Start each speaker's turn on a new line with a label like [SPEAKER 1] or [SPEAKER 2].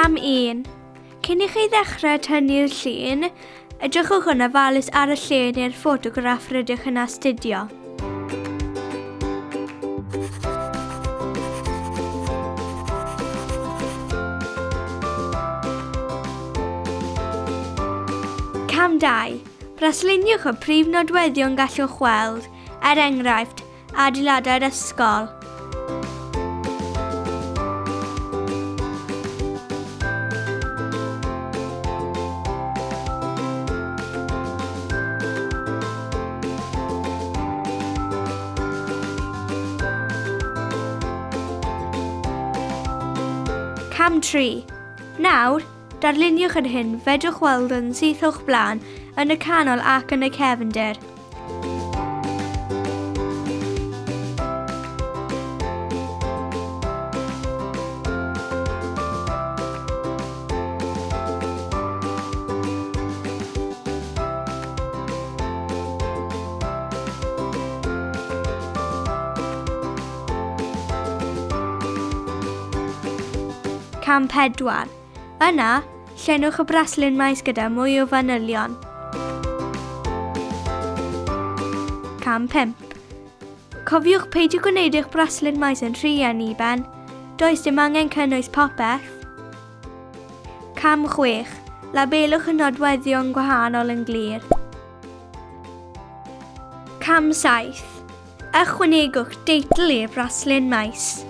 [SPEAKER 1] Cam 1. Cyn i chi ddechrau tynnu'r llun, edrychwch yn ofalus ar y lle neu'r ffotograff rydych yn astudio. Cam 2. Brasluniwch y prif nodweddion gallwch weld, er enghraifft, adeiladau'r ysgol. Cam 3. Nawr, darluniwch yr hyn fedrwch weld yn syth o'ch blaen, yn y canol ac yn y cefndir. Cam 4. Yna, llenwch y braslun maes gyda mwy o fanylion. Cam 5. Cofiwch peidio gwneud eich braslun maes yn rhy anniben. Does dim angen cynnwys popeth. Cam 6. Labelwch y nodweddion gwahanol yn glir. Cam 7. Ychwanegwch deitl i'r braslun maes.